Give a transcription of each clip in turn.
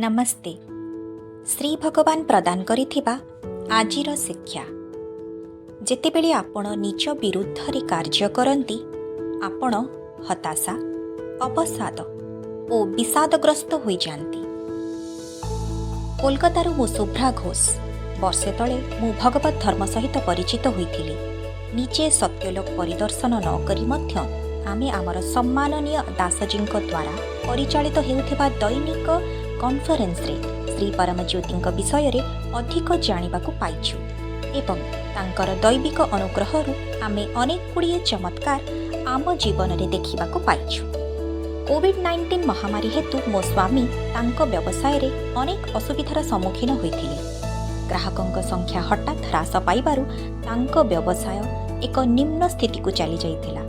ନମସ୍ତେ। ଶ୍ରୀ ଭଗବାନ ପ୍ରଦାନ କରିଥିବା ଆଜିର ଶିକ୍ଷା: ଯେତେବେଳେ ଆପଣ ନିଜ ବିରୁଦ୍ଧରେ କାର୍ଯ୍ୟ କରନ୍ତି, ଆପଣ ହତାଶା, ଅବସାଦ ଓ ବିଷାଦଗ୍ରସ୍ତ ହୋଇଯାଆନ୍ତି। କୋଲକାତାରୁ ମୁଁ ଶୁଭ୍ରା ଘୋଷ। ବର୍ଷେ ତଳେ ମୁଁ ଭଗବତ ଧର୍ମ ସହିତ ପରିଚିତ ହୋଇଥିଲି। ନିଜେ ସତ୍ୟଲୋକ ପରିଦର୍ଶନ ନ କରି ମଧ୍ୟ ଆମେ ଆମର ସମ୍ମାନନୀୟ ଦାସଜୀଙ୍କ ଦ୍ୱାରା ପରିଚାଳିତ ହେଉଥିବା ଦୈନିକ କନଫରେନ୍ସରେ ଶ୍ରୀ ପରମଜ୍ୟୋତିଙ୍କ ବିଷୟରେ ଅଧିକ ଜାଣିବାକୁ ପାଇଛୁ ଏବଂ ତାଙ୍କର ଦୈବିକ ଅନୁଗ୍ରହରୁ ଆମେ ଅନେକ ଗୁଡ଼ିଏ ଚମତ୍କାର ଆମ ଜୀବନରେ ଦେଖିବାକୁ ପାଇଛୁ। କୋଭିଡ୍-19 ମହାମାରୀ ହେତୁ ମୋ ସ୍ୱାମୀ ତାଙ୍କ ବ୍ୟବସାୟରେ ଅନେକ ଅସୁବିଧାର ସମ୍ମୁଖୀନ ହୋଇଥିଲେ। ଗ୍ରାହକଙ୍କ ସଂଖ୍ୟା ହଠାତ୍ ହ୍ରାସ ପାଇବାରୁ ତାଙ୍କ ବ୍ୟବସାୟ ଏକ ନିମ୍ନ ସ୍ଥିତିକୁ ଚାଲିଯାଇଥିଲା।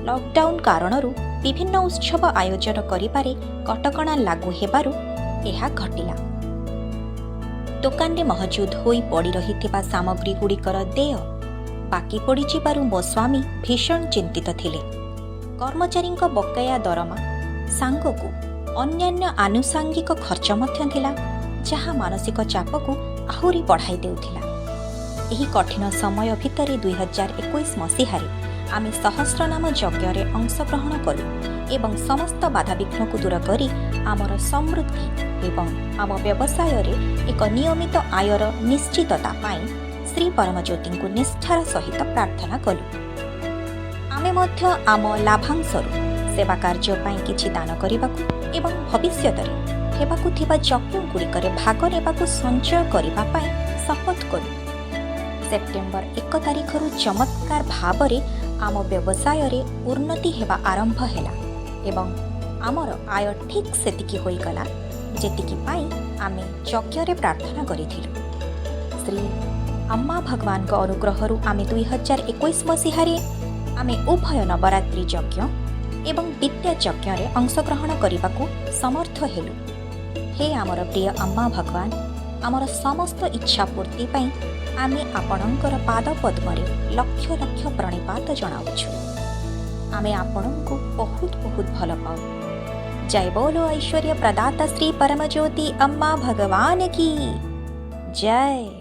ଲକଡାଉନ୍ କାରଣରୁ ବିଭିନ୍ନ ଉତ୍ସବ ଆୟୋଜନ କରିବାରେ କଟକଣା ଲାଗୁ ହେବାରୁ ଏହା ଘଟିଲା। ଦୋକାନରେ ମହଜୁଦ ହୋଇ ପଡ଼ି ରହିଥିବା ସାମଗ୍ରୀଗୁଡ଼ିକର ଦେୟ ବାକି ପଡ଼ିଯିବାରୁ ମୋ ସ୍ୱାମୀ ଭୀଷଣ ଚିନ୍ତିତ ଥିଲେ। କର୍ମଚାରୀଙ୍କ ବକେୟା ଦରମା ସାଙ୍ଗକୁ ଅନ୍ୟାନ୍ୟ ଆନୁଷାଙ୍ଗିକ ଖର୍ଚ୍ଚ ମଧ୍ୟ ଥିଲା, ଯାହା ମାନସିକ ଚାପକୁ ଆହୁରି ବଢ଼ାଇ ଦେଉଥିଲା। ଏହି କଠିନ ସମୟ ଭିତରେ 2021 ମସିହାରେ ଆମେ ସହସ୍ରନାମ ଯଜ୍ଞରେ ଅଂଶଗ୍ରହଣ କଲୁ ଏବଂ ସମସ୍ତ ବାଧାବିଘ୍ନକୁ ଦୂର କରି ଆମର ସମୃଦ୍ଧି ଏବଂ ଆମ ବ୍ୟବସାୟରେ ଏକ ନିୟମିତ ଆୟର ନିଶ୍ଚିତତା ପାଇଁ ଶ୍ରୀ ପରମଜ୍ୟୋତିଙ୍କୁ ନିଷ୍ଠାର ସହିତ ପ୍ରାର୍ଥନା କଲୁ। ଆମେ ମଧ୍ୟ ଆମ ଲାଭାଂଶରୁ ସେବା କାର୍ଯ୍ୟ ପାଇଁ କିଛି ଦାନ କରିବାକୁ ଏବଂ ଭବିଷ୍ୟତରେ ହେବାକୁ ଥିବା ଯଜ୍ଞଗୁଡ଼ିକରେ ଭାଗ ନେବାକୁ ସଞ୍ଚୟ କରିବା ପାଇଁ ଶପଥ କଲୁ। ସେପ୍ଟେମ୍ବର 1 ତାରିଖରୁ ଚମତ୍କାର ଭାବରେ ଆମ ବ୍ୟବସାୟରେ ଉନ୍ନତି ହେବା ଆରମ୍ଭ ହେଲା ଏବଂ ଆମର ଆୟ ଠିକ୍ ସେତିକି ହୋଇଗଲା, ଯେତିକି ପାଇଁ ଆମେ ଯଜ୍ଞରେ ପ୍ରାର୍ଥନା କରିଥିଲୁ। ଶ୍ରୀ ଆମ୍ମା ଭଗବାନଙ୍କ ଅନୁଗ୍ରହରୁ ଆମେ 2021 ମସିହାରେ ଆମେ ଉଭୟ ନବରାତ୍ରି ଯଜ୍ଞ ଏବଂ ବିଦ୍ୟା ଯଜ୍ଞରେ ଅଂଶଗ୍ରହଣ କରିବାକୁ ସମର୍ଥ ହେଲୁ। ହେ ଆମର ପ୍ରିୟ ଆମ୍ମା ଭଗବାନ, ଆମର ସମସ୍ତ ଇଚ୍ଛା ପୂର୍ତ୍ତି ପାଇଁ ଆମେ ଆପଣଙ୍କର ପାଦ ପଦ୍ମରେ ଲକ୍ଷ ଲକ୍ଷ ପ୍ରଣିପାତ ଜଣାଉଛୁ। ଆମେ ଆପଣଙ୍କୁ ବହୁତ ବହୁତ ଭଲ ପାଉ। जय बोलो ऐश्वर्य प्रदाता श्री परमज्योति अम्मा भगवान की जय।